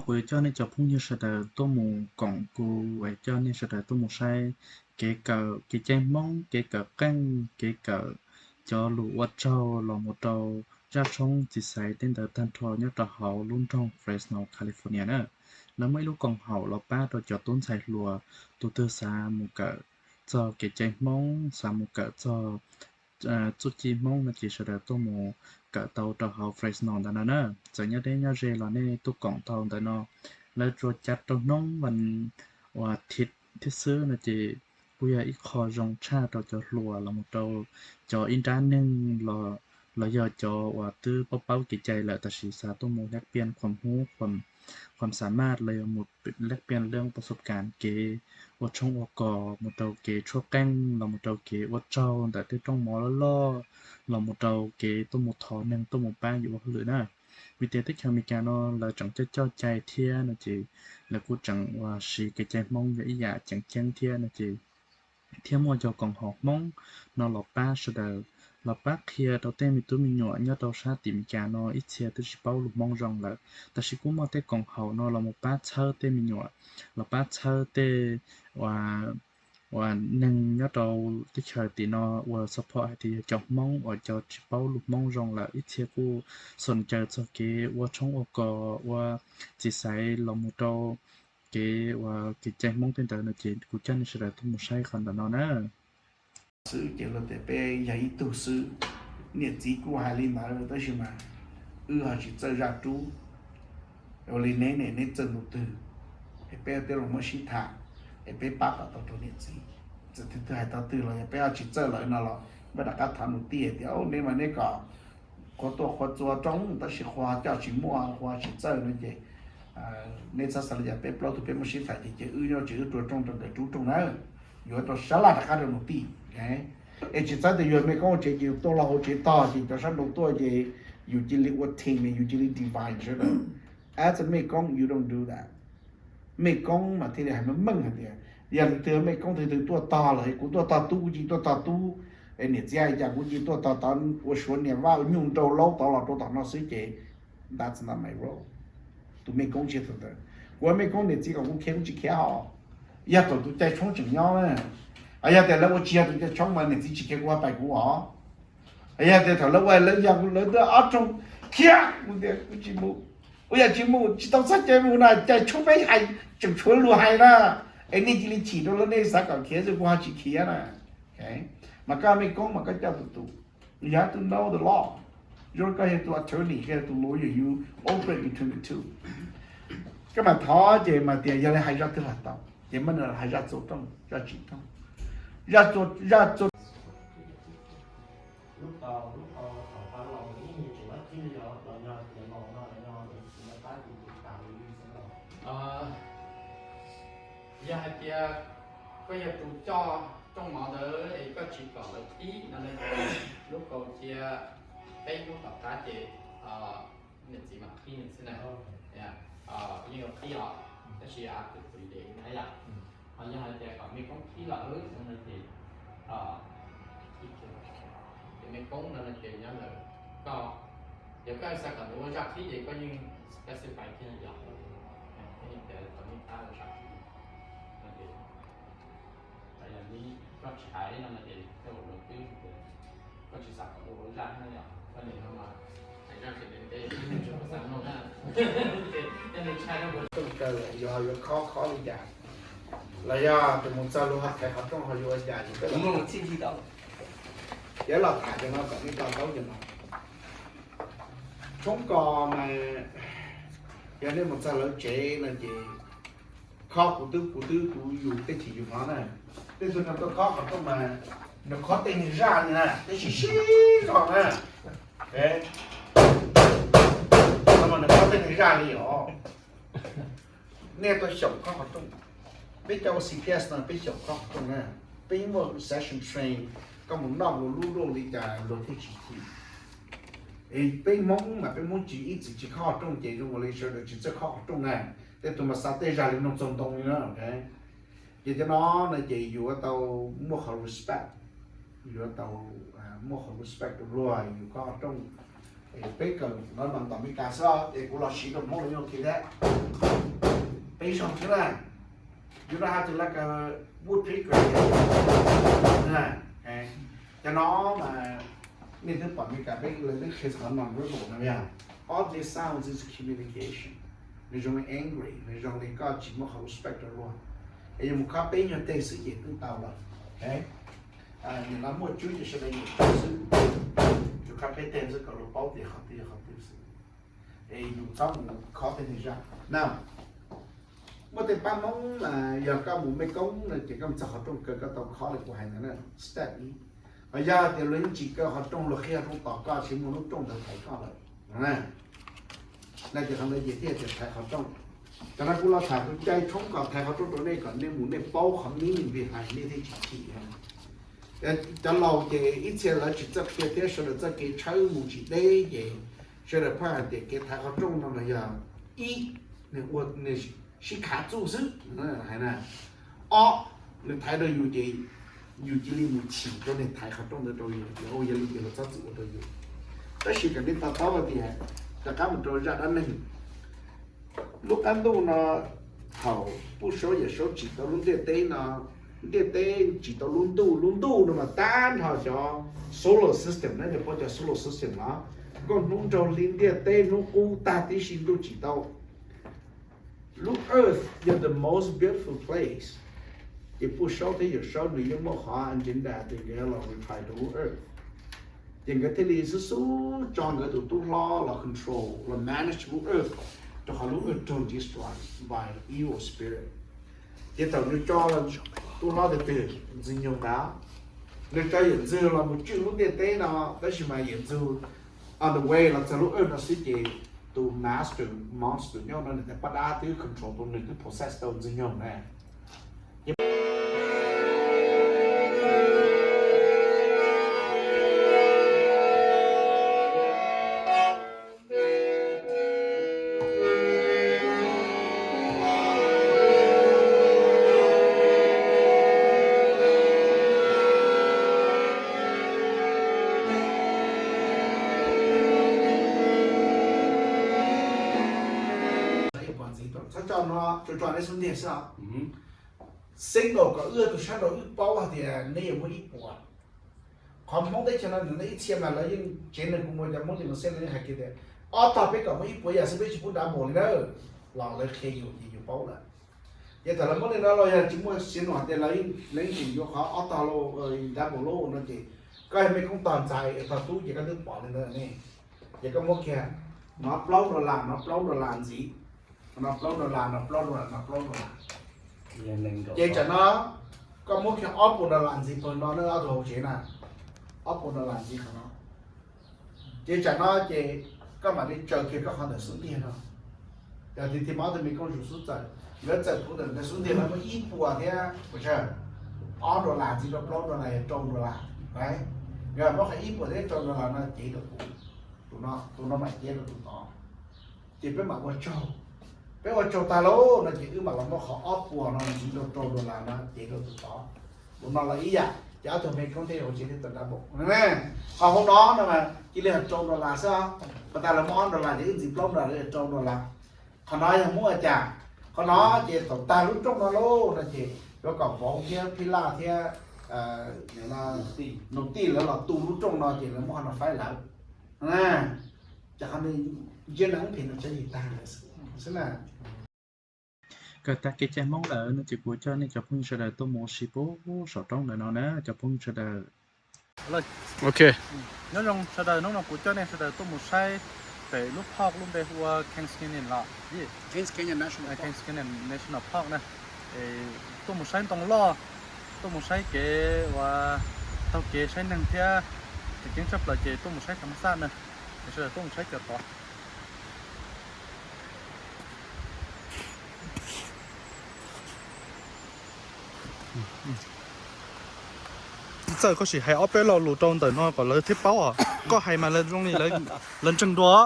Kuv yuav coj nej cov phooj ywg sawv daws tuaj mus koom kuv, es coj nej sawv daws tuaj mus saib kev kawm kev cai Hmoob, kev kawm qeej, kev kawm cov lus ua tsaug los mus rau zaj tshoob txiv xaiv tej ntawd tag nrho nyob rau hauv lub nroog Fresno, California na. Lawv muaj ib lub koom haum los pab rau cov tub ntxhais hluas, tus twg xav mus kawm txog kev cai Hmoob, xav mus kawm txog txuj ci Hmoob no ces sawv daws tuaj mus kawm tau rau hauv Fresno ntawd no na. Txawm nyob deb nyob ze los nej tuaj koom tau ntawm no. Lawv tsuas cav rau hnub vas thiv thiab xwb no ces kuj yog ib qho zoo tshaj rau cov hluas los mus rau cov ib nrab neeg los yog cov uas twb paub paub kev cai lawm tab sis xav tuaj mus lab pian khuam hub khuam xam maj los yog mus lab pian leej pas xov kas kev ua tshoob ua kos mus rau kev tshuab qeej los mus rau kev ua tsaug ntawm tej rooj mov loj loj los mus rau kev tuaj mus thov neeg tuaj mus pab yus ua hauj lwm na. Vim tias teb chaws Amelikas no lawv tseem coj coj cai thiab no ces lawv kuj tseem uas siv kev cai Hmoob yog ib yam tseem ceeb thiab no ces thiab muaj cov koom haum Hmoob no los pab sawv daws, los pab qhia rau tej me tub me nyuam nyob rau sab tim Amelikas no ib txhia twb tsis paub lus Hmoob zoo lawm. Tab sis kuj muaj tej koom haum no los mus pab txhawb tej me nyuam, los pab txhawb tej uas uas neeg nyob rau teb chaws tim no uas support hais tias yog cov Hmoob uas cov tsis paub lus Hmoob zoo lawm ib txhia kuj xom caws txog kev ua tshoob ua kos ua txiv xaiv los mus rau kev uas kev cai Hmoob tej ntawd no ces kuv coj nej sawv daws tuaj mus saib qhov ntawm no na. Xwb ces luag tias peb yog ib tug xwb, niam txiv kuj hais li ntawd tab sis mas wb ho tsis txawj zaj rub. Ua li neb ne neb txawj ntu twg es peb twb los muab sib tham es peb pab kom tau rau niam txiv. Txawm tus twg hais tau twg los yog peb ho tsis txawj lawm no los peb rov qab thov nus tij hais tias neb mas neb kom qhua tuaj qhua txua rooj tab sis qhua coj tsis muaj qhua tsis txawj no ces neb txhob xav li cas, peb plaub tug peb muab sib tham ces ces wb nyob tsev wb rua rooj rau nkawd rub rooj na. Yuav rau sab laj rov qab rau nus tij. Es tsis txhob tias yog mej koob hauv tsev ces yus tuaj los hauv tsev tog ces cov sab nraud tuaj ces yus cia li ua team, yus cia li divide sawv daws. As a mej koob you don't do that. Mej koob mas thiaj li hais meej meej hais tias yog tus twg mej koob tus twg tuaj tog lawm, kuv tuaj tog tub kuv cia li tuaj tog tub, es niam txiv hais cas kuv cia li tuaj tog tod, ua suav niam vaj ua nyuj nrau laub tod los rau tom no xwb ces that's not my role. Tus mej koob tsis yog tus ntawd. Kuv ua mej koob niam txiv kom kuv khiav kuv tsis khiav hos. Yog thaum tus cai tshoob tseem nyob na, yog tias lawv ua tsis yog tus cai tshoob mas niam txiv tsis khiav kuv ho pais kuv os. Yog tias thaum lawv ua lawv yog lawv ob rooj khiav kuv tias kuv tsis mus. Ua yam tsis mus tsis tau txoj cai mus na, cai tshoob peb hais tseem tshuav lus hais na. Es nej cia li chim rau lawv, nej xav kom khiav xwb kuv ho tsis khiav na. Mas koj mej koob mas koj coj tus tus, you have to know the law. Zoo koj yog tus attorney, koj yog tus lawyer, you operate between the two. Koj mas thov ces mas tias yog li hais zaj twg los tau, ces muab nws hais zaj txua rooj zaj tsim rooj, zaj txua, zaj txua. Yog hais tias koj yog tus coj rooj mov ntawd es koj tsis kom lawv qhib no, lub kaus cia peb hnub tom qab ces niam txiv mam qhib nws xwb na. Yeej yuav qhib os, tab sis a tus txiv dev na yom. Ho yog hais tias kom mej koob qhib lawm no ces, ces mej koob no no ces nyob ntawm koj, yog koj xav kom nws ua zaj qhib ces koj yeej specify kiag yom, koj yeej tias kom mej koob ua zaj qhib no ces koj tsis hais no no ces koj ua lus twb tias koj tsis xav kom ua zaj no yom, koj nim no mas hais zaj tsis ntev ntev xwb nws tsis xav mloog na. Rooj kaw yog yuav khob khob li cas, los yog tus mus txog lub hauv qhov rooj ho yuav ua cas ces peb los tham cov no kom nej to taub cov no. Tshoob kos mas yog nej mus txog lawv tsev no ces khob kuv twb, kuv twb, kuv yus teb chim yus hnov na. Tej tug neeg tuaj khob qhov rooj mas nws khob tej niag zaj li na, tej sib sib zog na. Mas nws khob tej niag zaj li os. Nej tuaj xyaum khob qhov rooj. Peb cov ua C P S no peb xyaum khob qhov rooj na. Peb yeej muaj session train, koj mus noj luag lub luaj li cas luag thiaj tsis chim. Es peb Hmoob mas peb Hmoob tsis ib txwm tsis khob qhov rooj ces zoo ua li sawv daws tsis txawj khob qhov rooj na. Tej tug mas xa tej zaj li noog txog ntoo li na. Ces cov no no ces yuav tau muaj qhov respect, yuav tau muaj qhov respect rau luag yus khob qhov rooj. Peb kawm no mas tom Meskas xwb es kuv los siv rau Hmoob los yeej ok thiab. Peb zoo xwb na. You don't have to like a woodpecker. Cov no mas nej twb pom Meskas peb lawv twb qhia txog non verbal no yog all these sounds is communication. Nws zoo li angry, nws zoo li koj tsis muaj qhov respect rau luag. Es yus mus khob peb nyuag teg xwb ces twb tau lawm. Nim no muaj tswb ces sawv daws yus khob xwb, yus khob peb teg xwb kom luag paub tias qhov twg yog qhov twg xwb. Es yus txhob mus khob tej zaj na. Muaj tej pab Hmoob mas yog koj mus mej koob no ces koj mus txog qhov rooj kaw koj tau khob li kuv hais ntawd na, step ib. Ho yog tias luag yeej tsis kaw qhov rooj, luag qhib qhov rooj tos koj, tsis muaj lub rooj ntawd thaiv koj lawm, na ces qhov ntawd ces thiaj tias thaiv qhov rooj. Cov no kuv los tham kuv cai tshoob kom thaiv qhov rooj rau nej kom nej mus nej paub qhov meaning behind, nej thiaj tsis chim. Cov laus ces ib txhia lawv tsis txawj qhia thiab sawv daws txoj kev tshawb mus tsis deb ces sawv daws pheej hais tias kev thaiv qhov rooj no mas yog ib, nws ua nws sib khav txuj xwb hais na. Ob, nws thaiv rau yus ces yus cia li mus chim rau nws thaiv qhov rooj ntawd rau yus tias ua yog li tias luag txhob txwm ua rau yus. Tab sis kom nej to taub hais tias rov qab mus rau zaj dab neeg. Lub qab ntuj no thaum Pub Saub Yawm Saub tsim tau lub ntiaj teb no, ntiaj teb tsim tau lub ntuj, lub ntuj no mas tag nrho cov solar system na, nej paub cov solar system no, nkauj hnub nraug hli ntiaj teb hnub qub tag tib si ntuj tsim tau. Lub earth yog the most beautiful place. Ces Pub Saub thiab Yawm Saub nws yeej muaj qhov agenda tias nkawd los retire rau lub earth. Ces nkawd thiaj li xub xub tso nkawd tus tub hlob los control los manage lub earth, rau qhov lub earth raug destroy by evil spirit. Ces thaum nws tso tub hlob tiag twg, Ntxwg Nyoog ntag, nws tso Yawm Ntxwg los mus tswj lub ntiaj teb no, tab sis mas Yawm Ntxwg on the way los txog lub earth no xwb ces tus master monster nyob no nws tus poj dab twb control tau, nws twb possess tau Ntxwg Nyoog na. Txhob tso no, tso tso neb xub ntiag xwb os. Signal kom wb tus sab nraud wb paub hais tias neb yuav muaj ib puas. Qhov Hmoob teb chaws no nws ib txhia mas lawv yeej tsev neeg kuv mus cov Hmoob li mus xeb lawv yeej hais kiag tias ob tog peb kom muaj ib puas yam xwb, peb tsis pub double li na. Los lawv qhia yus ces yus paub lawm. Ces thaum lawv muab li no los yog tsis muaj signal tias lawv yeej tseem yuav qhov ob tog double lauj no ces koj yog mej koob tog ntxhais tog tub ces koj twb pom li ntawd ne. Ces koj muab kiag no plaub dollar, no plaub dollar ntxiv, no plaub dollar, no plaub dollar, no plaub dollar. Ces tsam no koj muab kiag ob puas dollar ntxiv pawg no na, ob tug hauv tsev na, ob puas dollar ntxiv qhov no. Ces tsam no ces koj mam li tsaws kiag koj qhov ntawm xub ntiag no. Yog tias tig mab tus me koob zus xub txawm, nkawd txawm phuv ntawm nkawd xub ntiag no muaj ib puas thiab pes tsawg, ob dollar ntxiv rau plaub dollar yog rau dollar. Nkawd muab qhov ib puas thiab rau dollar no cev rau tus, tus no, tus no mam cev rau tus tod. Ces peb mam ua tsaug. Peb ua tsaug tag lauj no ces wb mam los muab qhov ob puas no ntxiv rau rau dollar no cev rau tus tod. Tus no los ib yam, ces ob tug me koob thiaj hauv tsev thiaj tau double. Qhov hauv no no mas cia li hais rau dollar xwb, pas tas lawv muab ob dollar ces wb ntxiv plaub dollar, rau dollar. Qhov no yog muab ua cas? Qhov no ces thaum tag lub rooj no lauj no ces yuav kom vauv thiab phij laj thiab nus tij lawv los tu lub rooj no ces lawv muab qhov no faib lawv. Ces qhov ntsia na phem no tsav yim tag lawm xwb na. Kawg tag kev cai Hmoob lawm no ces kuv coj nej cov phooj ywg sawv daws tuaj mus ua si puag saum roob ntawm no na cov phooj ywg sawv daws. Ok. Nyob zoo sawv daws, hnub no kuv coj nej sawv daws tuaj mus saib pem lub park lub npe hu ua Kings Canyon los Kings Canyon National Park na. Tuaj mus saib ntoo loj, tuaj mus saib kev uas taug kev saib neeg thiab tseem ceeb tshaj plaws ces tuaj mus saib tham ma xaj na. Sawv daws tuaj mus saib cov tod. Txawm koj sim hais ob peb lo lus rau ntawm no kom lawv thiaj paub os. Koj hais mas lawv zoo li lawv ntseeg dua.